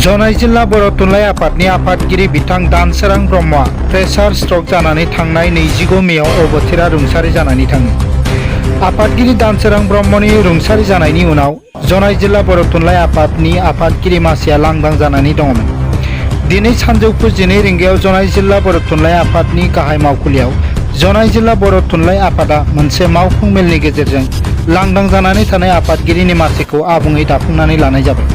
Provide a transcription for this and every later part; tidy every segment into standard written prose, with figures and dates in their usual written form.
जनाई जिल्ला बर' थुनलाइ आफादनि आफादगिरि बिथां दानसोरां ब्रह्मआ प्रेसार स्ट्रक जानानै थांनाय 25 मेयाव अबथिरा रुंसारि जानानै थाङो। आफादगिरि दानसोरां ब्रह्मनि रुंसारि जानायनि उनाव जनाई जिल्ला बर' थुनलाइ आफादनि आफादगिरि मासिया लांदां जानानै दङमोन। दिनै सानजौफु 12 रिंगायाव जनाई जिल्ला बर' थुनलाइ आफादनि गाहाय मावखुलियाव जनाई जिल्ला बर' थुनलाइ आफादा मोनसे मावफुं मेलनि गेजेरजों लांदां जानानै थानाय आफादगिरिनि मासिखौ आबुङै दाफुंनानै लानाय जाबाय।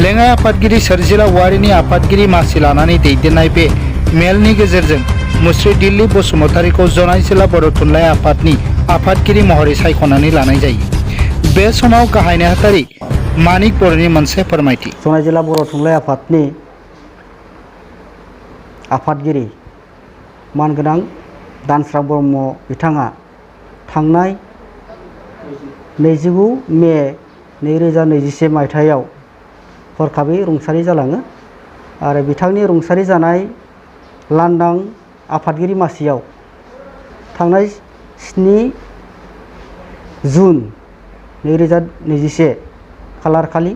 लेङाइ आफादगिरि सोरजिला औवारिनि आफादगिरि मासि लानानै दैदेननाय बे मेलनि गेजेरजों मुस्रि दिल्ली बसुमतारीखौ जनाई जिल्ला बर' थुनलाइ आफादनि आफादगिरि महरै सायख'नानै लानाय जायो। बे समाव गाहाय नेहाथारि मानिक बर'नि मोनसे फोरमायथि। जनाई जिल्ला बर' थुनलाइ आफादनि आफादगिरि मानगोनां दानसोरां ब्रह्म बिथाङा थांनाय 29 मे 2021 मायथाइयाव हरखाबै रुंसारि जालाङो आरो बिथांनि रुंसारि जानाय लांदां आफादगिरि मासियाव थांनाय 7 जुन 2021 खालार खालि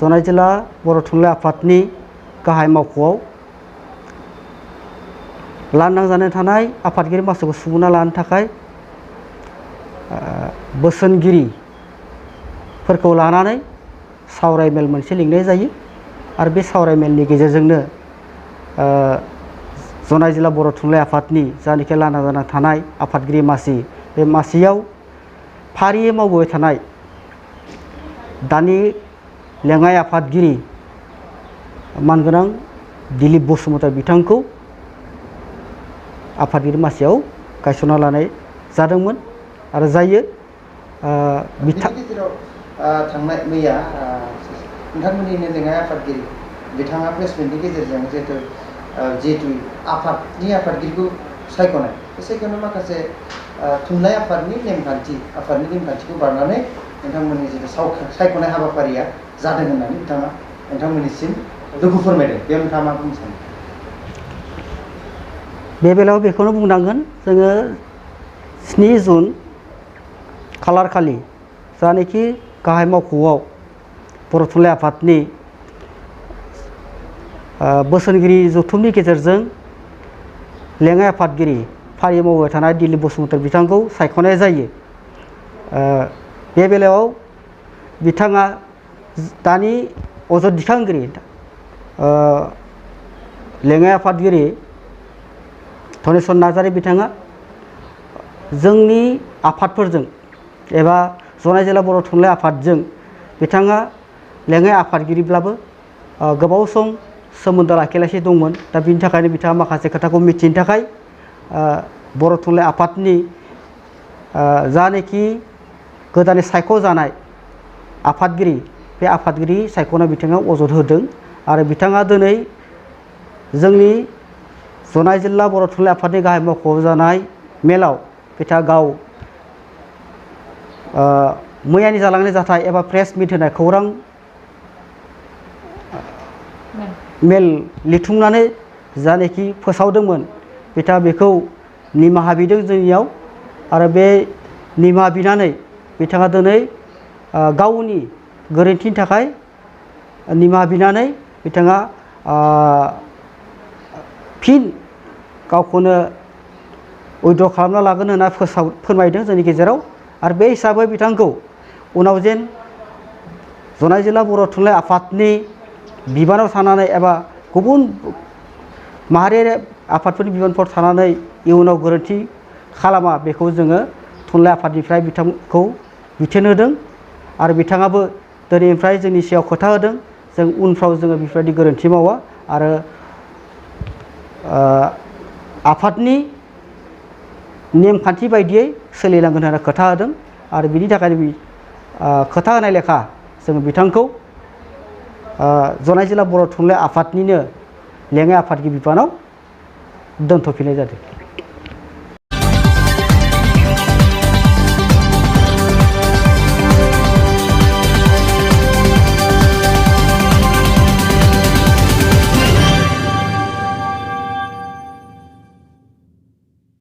जनाई जिल्ला बर' थुनलाइ आफादनि गाहाय मावख'आव लांदां जानानै थानाय आफादगिरि मासिखौ सुबुंना लानो थाखाय बोसोनगिरिफोरखौ लानानै सावराय मेल मोनसे लिंनाय जायो आरो बे सावराय मेलनि गेजेरजोंनो जनाई जिल्ला बर' थुनलाइ आफादनि जायनाखि लांदां जाना थानाय आफादगिरि मासि बे मासियाव फारियै मावबोबाय थानाय दानि लेङाइ आफादगिरि मानगोनां दिलीप बसुमतारी बिथांखौ आफादगिरि मासियाव गायसनना लानाय जादोंमोन आरो जायो। थांनाय मैया नोंथांमोननिनो लेङाइ आफादगिरि बिथाङा प्लेसमेन्टनि गेजेरजों जिहेतु आफादनि आफादगिरिखौ सायख'नाय बे सायख'नाय माखासे थुनलाइ आफादनि नेमखान्थिखौ बारनानै नोंथांमोननि जितु सायख'नाय हाबाफारिया जादों होननानै बिथाङा नोंथांमोननिसिम दुखु फोरमायदों। बेयाव नोंथाङा मा बुंनो सानो? बे बेलायाव बेखौनो बुंनांगोन जोङो 7 जुन खालार खालि जानाखि गाहाय मावख'आव बर' थुनलाइ आफादनि बोसोनगिरि जथुमनि गेजेरजों लेङाइ आफादगिरि फारि मावबाय थानाय दिलीप बसुमतारी बिथांखौ सायख'नाय जायो। बे बेलायाव बिथाङा दानि अजद दिखांगिरि लेङाइ आफादगिरि धनेस्वर नार्जारी बिथाङा जोंनि आफादफोरजों एबा जनाई जिल्ला बर' थुनलाइ आफादजों बिथाङा लेङाइ आफादगिरिब्लाबो गोबाव सम सोमोन्दो लाखिगासिनो दंमोन। दा बिनि थाखायनो बिथाङा माखासे खोथाखौ मिथिनो थाखाय बर' थुनलाइ आफादनि जानाखि गोदानै सायख'जानाय आफादगिरि बे आफादगिरि सायख'नाय बिथाङा अजद होदों आरो बिथाङा दिनै जोंनि जनाई जिल्ला बर' थुनलाइ आफादनि गाहाय मावख'आव जानाय मेलाव बिथाङा गाव मैयानि जालांनाय जाथाय एबा प्रेस मिट होनाय खौरां मेल लिरथुमनानै जानाखि फोसावदोंमोन बिथाङा बेखौ निमाहा बिदों जोंनियाव आरो बे निमाहा बिनानै बिथाङा दिनै गावनि गोरोन्थिनि थाखाय निमाहा बिनानै बिथाङा फिन गावखौनो उइद्र' खालामना लागोन होनना फोरमायदों जोंनि गेजेराव आरो बे हिसाबै बिथांखौ उनाव जेन जनाई जिल्ला बर' थुनलाइ आफादनि बिबानाव थानानै एबा गुबुन माहारियारि आफादफोरनि बिबानफोराव थानानै इयुनाव गोरोन्थि खालामा बेखौ जोङो थुनलाइ आफादनिफ्राय बिथांखौ बिथोन होदों आरो बिथाङाबो दिनैनिफ्राय जोंनि सायाव खोथा होदों जों उनफ्राव जोङो बेफोरबायदि गोरोन्थि मावा आरो आफादनि नेमखान्थि बायदियै सोलिनांगोन होनना खोथा होदों आरो बिनि थाखायनो खोथा होनाय लेखा जों बिथांखौ जनाई जिल्ला बर' थुनलाइ आफादनिनो लेङाइ आफादगिरि बिबानाव दोनथ'फिननाय जादों।